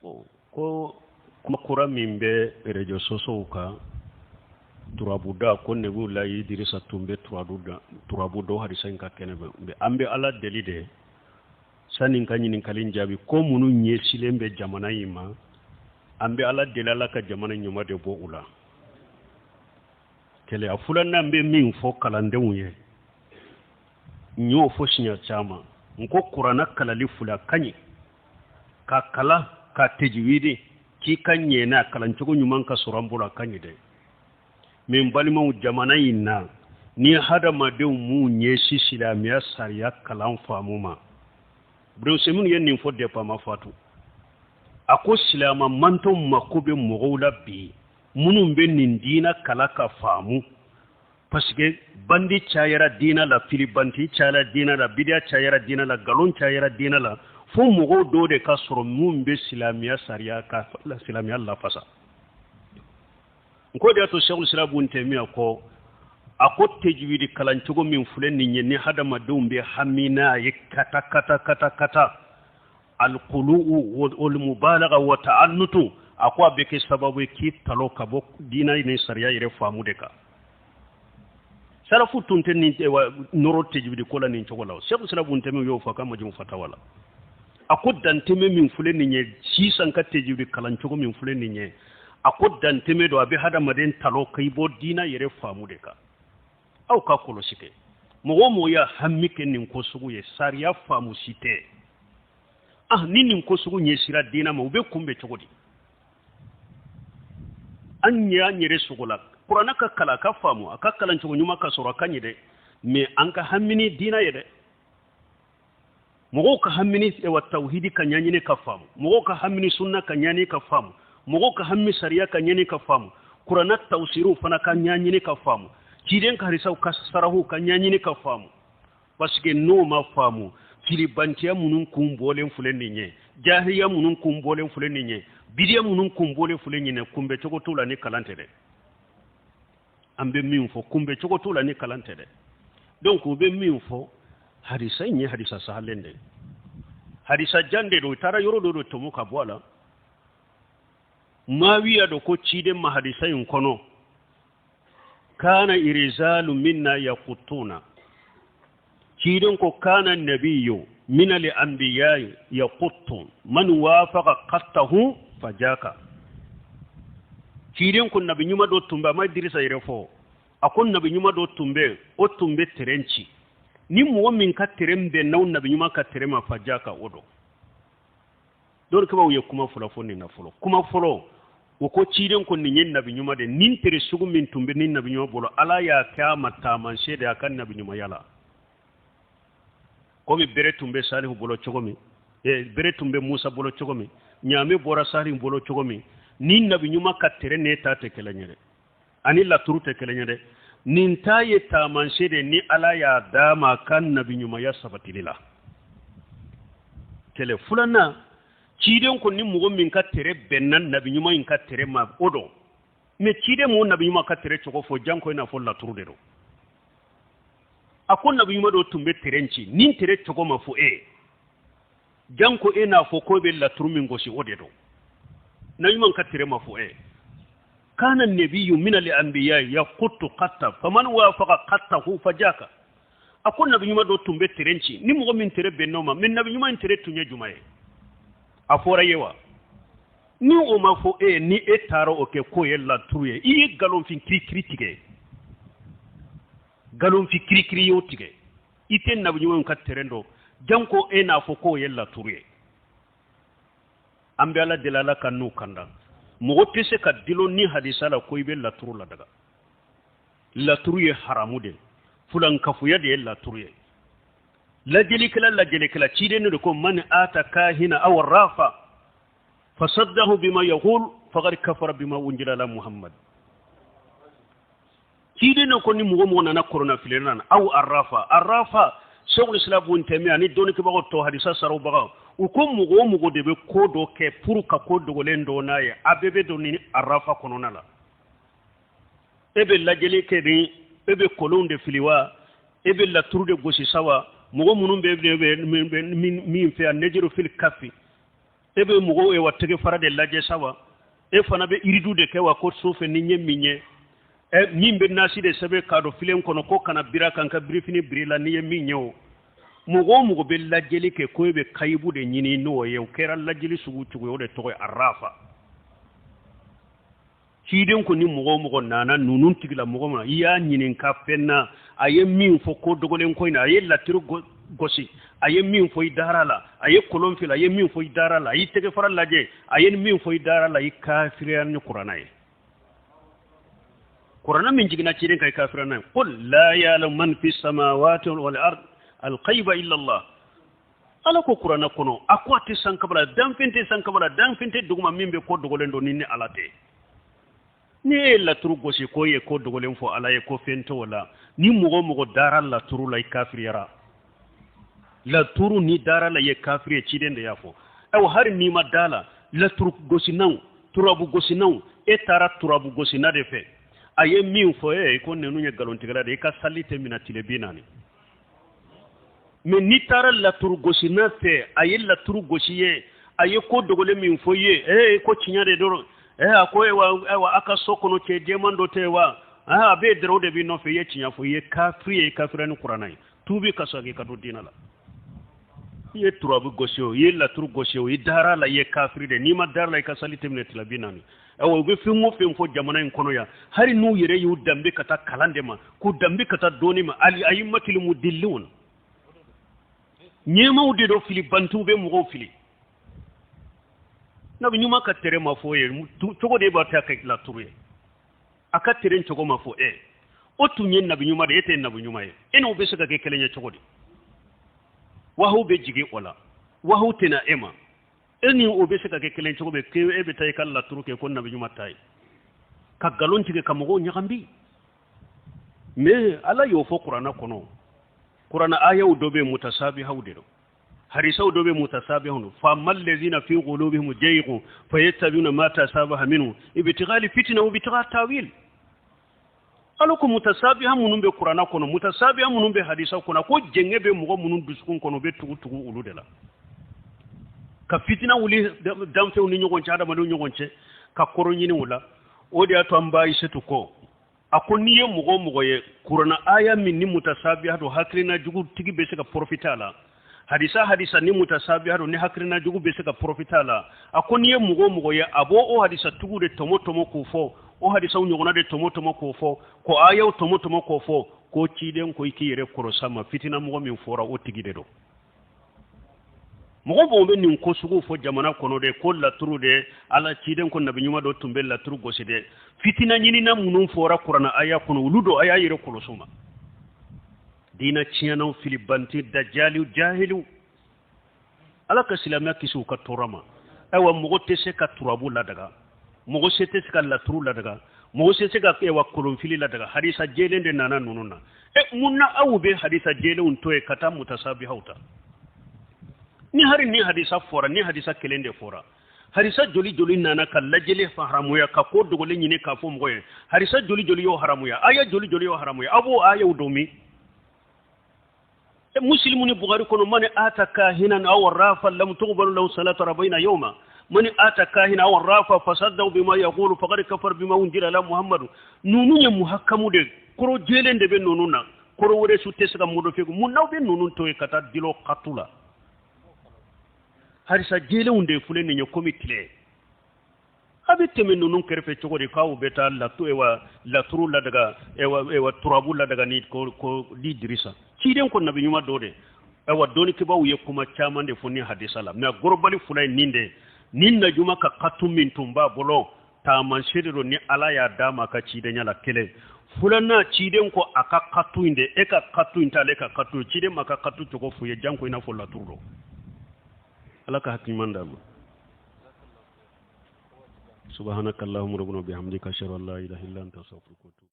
Bon, ko kuma kura min bɛ réseaux sociaux kan, turabuda, ko Nebulayi Idirisa tun bɛ turabu dɔn, hadisa in ka kɛnɛ bɛ. An bɛ Ala deli de, sani n ka ɲininkali jaabi, ko minnu ɲɛsilen bɛ jamana in ma, an bɛ Ala deli, Ala ka jamana ɲuman de bɔ u la. Kɛlɛya filanan bɛ min fɔ kalandenw ye, n y'o fɔ siɲɛ caman, n ko kuranna kalali fila ka ɲi ka kalan ka tɛjiwidi k'i ka ɲɛ n'a kalancogo ɲuman ka sɔrɔ an bolo, a ka ɲi dɛ. Mais n balimaw, jamana in na, ni hadamadenw m'u ɲɛsin silamɛya sariya kalan faamu ma, Useyimini ye nin fɔ depuis a ma fatu, a ko silamɛ mantɔn mako bɛ mɔgɔw la bi minnu bɛ nin diina kalan ka faamu, parce que bandi cayara diina la, filibanti cayara diina la, bidiya cayara diina la, nkalon cayara diina la, fo mɔgɔw dɔw de ka sɔrɔ minnu bɛ silamɛya sariya ka silamɛya lafasa. N ko de y'a to Sɛkul Islam Bun Tɛmiya ko, a ko tɛjiwidi kalancogo min filɛ nin ye, ni hadamadenw bɛ hami n'a ye kata kata kata kata, alkulu'u wal mubalaga wa ta'annutu, a ko a bɛ kɛ sababu ye k'i talon ka bɔ diina ni sariya yɛrɛ faamu de kan. Salafu tun tɛ nin nɔrɔ tɛjiwidi ko la nin cogo la. Sɛkul Islam Bun Tɛmiya y'o fɔ a ka Majumu Fatawa la. A ko dantɛmɛ min filɛ nin ye sisan, ka tɛjiwidi kalancogo min filɛ nin ye, a ko dantɛmɛ don, a bɛ hadamaden talon k'i bɔ diina yɛrɛ faamu de kan. Aw ka kɔlɔsi kɛ, mɔgɔ o mɔgɔ y'a hami kɛ nin ko sugu ye, sariya faamu si tɛ. Ah, ni nin ko sugu ɲɛsira diina ma, u bɛ kunbɛn cogo di? An ye an yɛrɛ sogo la. Kuranɛ ka kalan ka faamu, a ka kalancogo ɲuman ka sɔrɔ, a ka ɲi dɛ, mais an ka hami ni diina ye dɛ. Mɔgɔw ka hami ni wa tawhidi ka ɲɛɲini ka faamu, mɔgɔw ka hami ni sunna ka ɲɛɲini ka faamu, mɔgɔw ka hami sariya ka ɲɛɲini ka faamu, kuranɛ tawsiriw fana ka ɲɛɲini ka faamu, ciden ka hadisaw ka sarahuw ka ɲɛɲini ka faamu, parce que n'o ma faamu, filibantiya minnu kun bɔlen filɛ nin ye, jahiliya minnu kun bɔlen filɛ nin ye, bidiya minnu kun bɔlen filɛ nin ye, kunbɛ cogo t'u la ni kalan tɛ dɛ. An bɛ min fɔ, kunbɛ cogo t'u la ni kalan tɛ dɛ. Donc u bɛ min fɔ, hadisa in ye hadisa sahalen de ye, hadisa jan de don. U taara yɔrɔ dɔ de tɔmɔ ka bɔ a la. Mawiya don ko ciden ma hadisa in kɔnɔ, kana irizalu minna yakutuna, ciden ko kana nabiyu min al anbiya yakutu man wafaqa qattahu fajaka. Ciden ko nabi ɲuman dɔ tun bɛ, a ma Dirisa yɛrɛ fɔ, a ko nabi ɲuman dɔ tun bɛ, o tun bɛ tɛrɛn ci, ni mɔgɔ min ka tɛrɛn bɛnna o nabi ɲuman ka tɛrɛn ma, fajaka, o don. Dɔnnikɛbaaw ye kuma fɔlɔ fɔ nin na fɔlɔ. Kuma fɔlɔ, o ko ciden ko nin ye nabi ɲuman de, nin tere sugu min tun bɛ nin nabi ɲuman bolo, Ala y'a kɛ a ma taamasiyɛn de a ka nabi ɲumanya la, komi bere tun bɛ Salihu bolo cogo min, bere tun bɛ Musa bolo cogo min, ɲaame bɔra Salihu bolo cogo min. Ni nabi ɲuman ka tere ne ta tɛ kelen ye dɛ, ani laturu tɛ kelen ye dɛ. Nin ta ye taamasiyɛn de ni Ala y'a d'a ma a ka nabi ɲumanya sabatili la. Kɛlɛ filanan, ciden ko ni mɔgɔ min ka tere bɛnna nabi ɲuman in ka tere ma, o don. Mais ciden m'o nabi ɲuman ka tere cogo fɔ, janko i n'a fɔ laturu de don. A ko nabi ɲuman dɔ tun bɛ tere ci, nin tere cogo ma fɔ e ye, janko e n'a fɔ ko e bɛ laturu min gosi, o de don. Nabi ɲuman ka tere ma fɔ e ye. Kana nabiyu min al anbiya yaqutu qatta faman wafaqa qattahu fajaka. A ko nabi ɲuman dɔ tun bɛ tere ci, ni mɔgɔ min tere bɛnn'o ma. Mais nabi ɲuman in tere tun ye jumɛn ye? A fɔra ye wa? Ni o ma fɔ e ye, ni e taara o kɛ k'o ye laturu ye, i ye nkalonfin kirikiri tigɛ, nkalonfin kirikiri y'o tigɛ. I tɛ nabi ɲuman ka tere dɔn, janko e n'a fɔ k'o ye laturu ye. An bɛ Ala deli, Ala ka n'u kanda. Mɔgɔ tɛ se ka dulon ni hadisa la ko i bɛ laturu ladaga. Laturu ye haramu de ye, fulankafoya de ye laturu ye. Lajɛlikɛla, lajɛlikɛla, ciden de ko man ata kahina aw rafa fasaddahu bima yaqul faqad kafara bima unzila ala Muhammad. Ciden de ko ni mɔgɔ mɔgɔ nana kɔnɔnafilila na, aw arafa, arafa, Sɛkul Islam Bun Tɛmiya ani dɔnnikɛbagaw tɔ, hadisa sarawbagaw, u ko mɔgɔ o mɔgɔ de bɛ ko dɔ kɛ pour ka ko dogolen dɔn n'a ye, a bɛɛ bɛ don ni arafa kɔnɔna la. E bɛ lajɛli kɛ ni e bɛ kolonw de fili wa, e bɛ laturu de gosi sa wa, mɔgɔ minnu bɛ min fɛ yan, nejiru fil kafi. E bɛ mɔgɔw ye wa tɛgɛ fara de lajɛ sa wa? E fana bɛ iridu de kɛ wa ko su fɛ ni n ye min ye, ɛ min bɛ nasi de sɛbɛn k'a don filen kɔnɔ ko kana biri a kan ka birifini biri la n'i ye min ye o. Mɔgɔ o mɔgɔ bɛ lajɛli kɛ ko e bɛ kayibu de ɲini n'o ye, o kɛra lajɛli sugu cogo ye, o de tɔgɔ ye arafa. Ciden ko ni mɔgɔ o mɔgɔ nana ninnu tigila mɔgɔ ma, i y'a ɲininka fɛn na, a ye min fɔ ko dogolen ko in na, a ye laturu gosi, a ye min fɔ i dara la, a ye kolon fili, a ye min fɔ i dara la, a y'i tɛgɛ fara lajɛ, a ye min fɔ i dara la, i kafiriya ni kuranna ye. Kuranna min jiginna ciden kan, i kafiriya n'a ye. Qul la ya'lamu man fi samawati wal ard al-ghaiba illa Allah. Ala ko kuranna kɔnɔ, a ko a tɛ sankaba la, danfɛn tɛ sankaba la, danfɛn tɛ duguma min bɛ ko dogolen dɔn ni ni Ala tɛ. Ni e ye laturu gosi k'o ye ko dogolen fɔ Ala ye ko fɛn t'o la, ni mɔgɔ o mɔgɔ dara laturu la, i kafiriyara. Laturu ni dara la, i ye kafiri ye, ciden de y'a fɔ. Ayiwa, hali n'i ma da la, laturu gosinaw, turabu gosinaw, e taara turabu gosina de fɛ, a ye min fɔ e ye ko ninnu ye nkalontigɛla de ye, i ka sali tɛ minɛ tile 40. Mɛ n'i taara laturu gosina fɛ, a ye laturu gosi ye, a ye ko dogolen min fɔ i ye, ee ko tiɲɛ de dɔrɔn, ee a ko ayiwa a ka so kɔnɔ cɛ jɛman dɔ tɛ wa, a bɛ dɔrɔn o de b'i nɔfɛ, i ye tiɲɛ fɔ, i ye kafiri ye, i kafiriya ni kuranna ye, tuubi ka sɔrɔ k'i ka don diinɛ la. I ye turabu gosi o, i ye laturu gosi o, i dara la, i ye kafiri de. N'i ma dara la, i ka sali tɛ minɛ tile 40. Ayiwa, u bɛ fɛn o fɛn fɔ jamana in kɔnɔ yan, hali n'u yɛrɛ y'u danbe ka taa kalan de ma, k'u danbe ka taa dɔnni ma, ali ayi matilimu diliw ɲɛmaw de don, fili bantiw bɛ mɔgɔw fili. Nabi ɲuman ka tere ma fɔ ye cogo de b'a ta kɛ laturu ye, a ka tere cogo ma fɔ e. O tun ye nabi ɲuman de ye, e tɛ nabi ɲuman ye, e n'o bɛ se ka kɛ kelen ye cogo di? Wahaw bɛ jigin o la, wahaw tɛna e ma, e ni o bɛ se ka kɛ kelen cogo bɛ e bɛ taa i ka laturu kɛ ko nabi ɲuman ta ye, ka nkalon tigɛ ka mɔgɔw ɲagambi. Mais Ala y'o fɔ kuranna kɔnɔ, kuranna ayaw dɔ bɛ mutasabihaw de don, hadisaw dɔ bɛ mutasabihaw don. Fa ammal lazina fi qulubihim jaygun fayattabi'una ma tasabaha minhu ibtighal fitna wa ibtigha tawil. Ala ko mutasabiha minnu bɛ kuranna kɔnɔ, mutasabiha minnu bɛ hadisaw kɔnɔ, ko jɛngɛ bɛ mɔgɔ minnu dusukun kɔnɔ, u bɛ tugu tugu olu de la ka fitina wuli danfɛnw ni ɲɔgɔn cɛ, adamadenw ɲɔgɔn cɛ, ka kɔrɔ ɲini o la. O de y'a to an ba Ayisetu ko, a ko n'i ye mɔgɔ o mɔgɔ ye kuranna aya min ni mutasabiha don, hakilina jugu tigi bɛ se ka profiter a la, hadisa ni mutasabiha don, ni hakilina jugu bɛ se ka profiter a la, a ko n'i ye mɔgɔ o mɔgɔ ye a b'o o hadisa tigiw de tɔmɔ tɔmɔ k'o fɔ, o hadisaw ɲɔgɔnna de tɔmɔ tɔmɔ k'o fɔ, ko ayaw tɔmɔ tɔmɔ k'o fɔ, ko ciden ko i k'i yɛrɛ kɔrɔsa ma, fitina mɔgɔ min fɔra o tigi de don. Mɔgɔ mɔgɔ bɛ nin ko sugu fɔ jamana kɔnɔ de, ko laturu de, Ala ciden ko nabi ɲuman dɔ tun bɛ laturu gosi de, fitina ɲinina minnu fɔra kuranna aya kɔnɔ, olu don, a y'a yɛrɛ kɔlɔsi o ma. Diinɛ tiɲɛnaw, filibanti, dajaliw, jahiliw, Ala ka silamɛya kisi u ka tɔɔrɔ ma. Ayiwa, mɔgɔ tɛ se ka turabu ladaga, mɔgɔ se tɛ se ka laturu ladaga, mɔgɔ se tɛ se ka ayiwa kolonfili ladaga. Hadisa jɛlen de nana ninnu na. E mun na aw bɛ hadisa jɛlenw to yen ka taa mutasabihaw ta? Ni hari ni hadisa fɔra, ni hadisa kelen de fɔra, hadisa joli joli nana ka lajɛli haramuya, ka ko dogolen ɲini k'a fɔ mɔgɔ ye, hadisa joli joli y'o haramuya, aya joli joli y'o haramuya, aw b'o ayaw dɔn min? Muslimu ni Bukhari kɔnɔ, man ata kahinan aw rafa lam tuqbalu lahu salatu arba'ina yawma, man ata kahina aw rafa fasaddaw bima yaqulu faqad kafara bima unzila ala Muhammadu. Ninnu ye muhakamu de, kɔrɔ jɛlen de bɛ ninnu na, kɔrɔ wɛrɛ su tɛ se ka modifier. Mun n'aw bɛ ninnu to yen ka taa dilo katu la? Hadisa jɛlenw de filɛ nin ye komi tile. A bɛ tɛmɛ ninnu kɛrɛfɛ cogo di k'aw bɛ taa laturu ladaga, ewa turabu ladaga ni ko di Dirisa? Ciden ko nabi ɲuman dɔ de. Ayiwa, dɔnnikɛbaaw ye kuma caman de fɔ ni hadisa la, mɛ gɔrɔbali fila ye nin de, ni najuma ka katu min tun b'a bolo, taamasiyɛn de don ni Ala y'a d'a ma a ka cidenya la. Kelen filanan, ciden ko a ka katu in de, e ka katu in t'ale ka katu ye, ciden ma ka katu cogo f'u ye, janko i n'a fɔ laturu don. Ala ka hakili ɲuman d'a ma. Subhanaka allahumma rabbana bihamdika, ashhadu an la ilaha illa anta, astaghfiruka wa atubu.